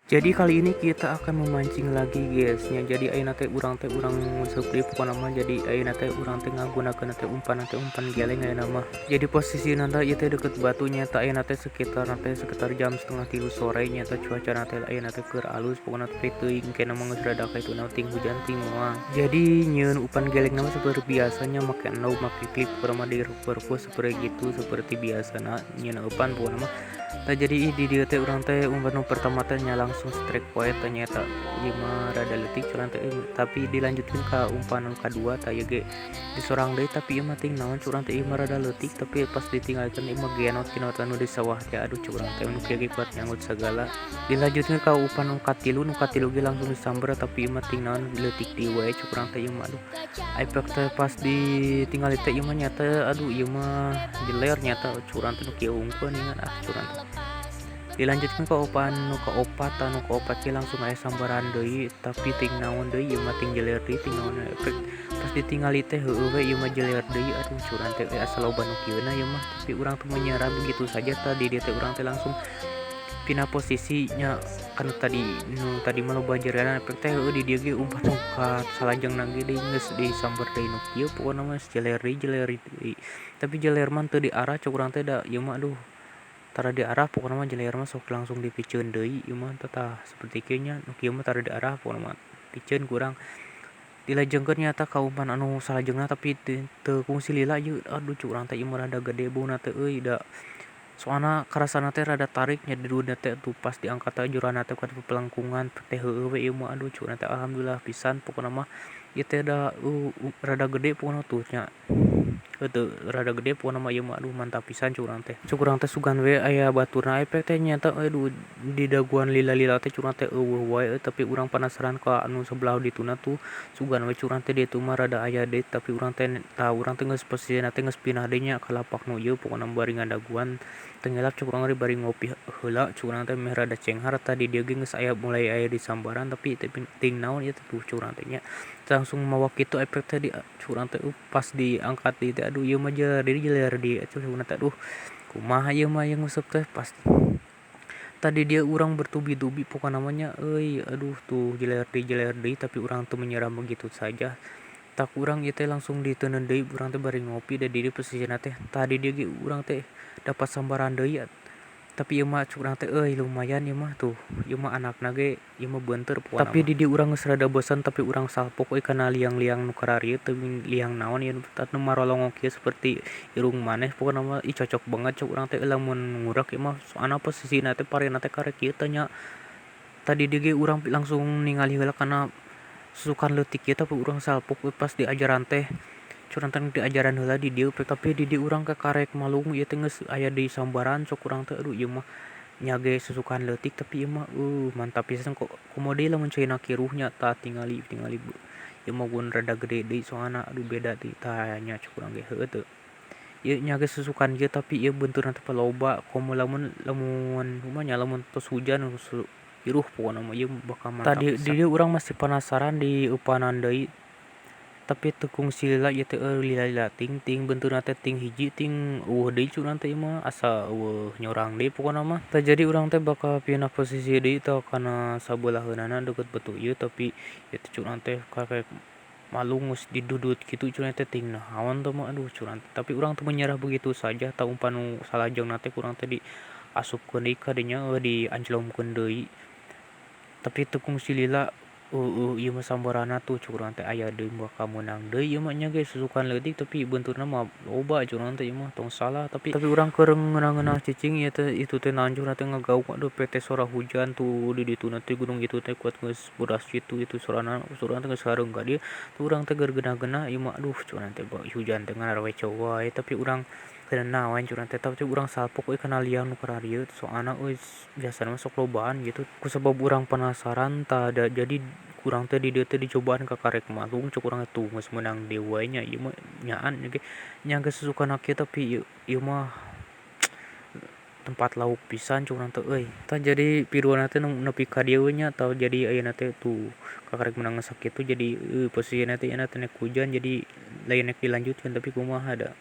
Jadi kali ini kita akan memancing lagi, guys, nya. Jadi ayeuna teh urang teh urang nguseup deui pokona mah. Jadi ayeuna teh urang teh ngagunakeun teh umpan teh umpan geleng ayeuna mah. Jadi posisi nanti ieu teh deket batu nya ta. Ayeuna teh sekitar teh sekitar jam 2.30 sore nya ta. Cuaca teh ayeuna teh keur alus pokona, tapi teuing kena mah geus rada ka itu ting hujan ting moal. Jadi nyieun umpan geleng mah seperti biasanya, make endog, make klip pokona mah, di seperti gitu, seperti biasa na nyieun umpan pokona mah. Nah, jadi di dieu teh urang teh umpan nu pertama teh nya langsung strike wae. Ternyata ieu mah rada leutik curang teh, tapi dilanjutkeun ka umpan nu kadua. Tah, ieu ge disorang deui, tapi ieu mah ting naon curang teh, ieu mah rada leutik, tapi pas ditinggalkeun ieu mah genot genot anu di sawah teh. Aduh, curang teh nu kieu ge kuat nyanggut sagala. Dilanjutkeun ka umpan nu katilu. Nu katilu ge langsung disamber, tapi ieu mah ting naon leutik deui wae curang teh ieu mah. Aduh, efek teh pas ditinggali teh ieu mah nyata, aduh, ieu mah jeler nyata curang teh nu kieu hungkul ningan. Ah, curang teh. Dilanjutkan ke umpan nu kaopat. Anu kaopat ge langsung aya sambaran deui, tapi ting naon deui ieu mah, ting jeler deui, ting naon efek pas ditingali teh heueuh we ieu mah jeler deui. Aduh, curang teh, asa loba nu kieu na ieu mah, tapi urang teh menyerah begitu saja. Tadi dieu teh urang teh langsung pindah posisinya kan. Tadi nu tadi mah loba jelerna, efek teh heueuh di dieu ge umpan nu ka salajengna ge deui geus disamber deui nu kieu. Pokona mah jeler deui, jeler deui, tapi jeler mah teu diarah cek urang teh da ieu mah. Aduh, tara diarah pokona mah. Jeler mah sok langsung dipiceun deui ieu mah. Tah, seperti kieu nya, nu kieu mah tara diarah pokona mah, piceun ku urang. Dilajengkeun nyata ka umpan anu salajengna, tapi teu kungsi lila ieu. Aduh, cek urang teh ieu mah rada gede bauna teh euy, da soalna karasana teh rada tarik nya didudna teh. Tuh, pas diangkat teh jurana teh kuat pelengkungan teh, heueuh we ieu mah. Aduh, cek urang teh alhamdulillah pisan pokona mah ieu teh da rada gede pokona tuh nya. Teu rada gede pokona mah ieu mah. Aduh, mantap pisan cek urang teh. Cek urang teh sugan we aya baturna. Efek teh nyata, aduh, di daguan lila-lila teh curang teh euweuh wae, tapi urang penasaran ka anu sebelah dituna tuh. Sugan we curang teh ditu mah rada aya deui, tapi urang teh tah urang teh geus posisina teh geus pindah deui nya ka lapak nu ieu pokona, bari ngadaguan. Teu ngelap cek urang bari ngopi heula cek urang teh meh rada cenghar. Tadi dieu ge geus aya, mulai aya di sambaran, tapi ting naon ieu teh. Tuh, curang teh nya langsung mawa kitu. Efek teh di curang teh pas diangkat deui teh, aduh, ieu mah jeler deui, jeler deui cek urang teh. Aduh, kumaha ieu mah yang nguseup teh? Pas tadi dia urang bertubi-tubi pokona mah nya euy. Aduh, tuh jeler deui, jeler deui, tapi urang teu menyerah begitu saja. Tak urang ieu teh langsung diteundeun deui, urang teh bari ngopi da di dieu posisina teh. Tadi dieu ge urang teh dapat sambaran deui, tapi ieu mah cek urang teh euy, lumayan ieu mah. Tuh, ieu mah anakna ge ieu mah beunteur pokona. Tapi di dieu urang geus rada bosan, tapi urang salpok euy kana liang-liang nu kararieu teh. Liang naon ieu nu marolongok kieu seperti irung maneh pokona mah? Ih, cocok banget cek urang teh lamun ngurek ieu mah, soalna posisina teh parena teh karek kieu teh nya. Tadi dieu ge urang langsung ningali heula kana susukan leutik kieu, tapi urang salpok. Pas diajaran teh curang teh diajaran heula di dieu, tapi di dieu urang kakarek malung ieu teh geus aya di sambaran. Sok urang teh, aduh, ieu mah nya ge susukan leutik, tapi ieu mah mantap pisan kok. Komo deui lamun caina kiruh nya. Tah, tingali tingali, ieu mah gun rada gede deui soalna. Aduh, beda deui tah nya cek urang ge. Heueuh teu ieu nya ge susukan kieu, tapi ieu beunteurna teh loba. Komo lamun lamun kumaha nya, lamun tos hujan kiruh pokona mah ieu bakal mantap. Tadi di dieu urang masih penasaran di eupanan deui, tapi teu kungsi lila ieu teh lila-lila ting ting beunteurna teh ting hiji ting euweuh deui. Curang teh ieu mah asa euweuh nyorang deui pokona mah. Tah, jadi urang teh bakal pindah posisi deui tah kana sabeulah-eunana deukeut batu ieu, tapi ieu teh curang teh karek malung geus didudut kitu curang teh ting naon teh mah. Aduh, curang teh, tapi urang teu menyerah begitu saja. Tah, umpan nu salajengna teh kurang teh diasupkeun deui ka dinya, dianjlomkeun deui, tapi teu kungsi lila. Heueuh, ieu mah sambaranna tuh cek urang teh aya deui, bakal meunang deui ieu mah. Nya ge susukan leutik, tapi beunteurna mah loba curang teh ieu mah, tong salah. Tapi urang keur ngeunah-ngeunah cicing ieu teh, itu teh naon curang teh ngagaung. Aduh, teh sora hujan tuh di dituna teh, gunung itu teh kuat geus bodas kitu. Itu sorana urang teh geus hareung ka dieu tuh. Urang teh keur geunah-geunah ieu mah. Aduh, curang teh hujan teh ngaraweco wae, tapi urang teu naon curang teh. Tapi urang salpok euy kana liang nu kararieu, soalna euy biasana mah sok lobaan gitu kusabab urang penasaran. Tah, da jadi kurang teh di dieu teh dicobaan kakarek malung cek urang tuh geus meunang deui wae nya ieu mah nyaan ge nya geus susukan kieu, tapi ieu mah tempat lauk pisan cek urang teh euy. Tah, jadi videona teh nepi ka dieu nya. Tah, jadi ayeuna teh tuh kakarek meunang sakitu. Jadi posisina teh ayeuna teh nek hujan, jadi lain nek dilanjutkeun, tapi kumaha da.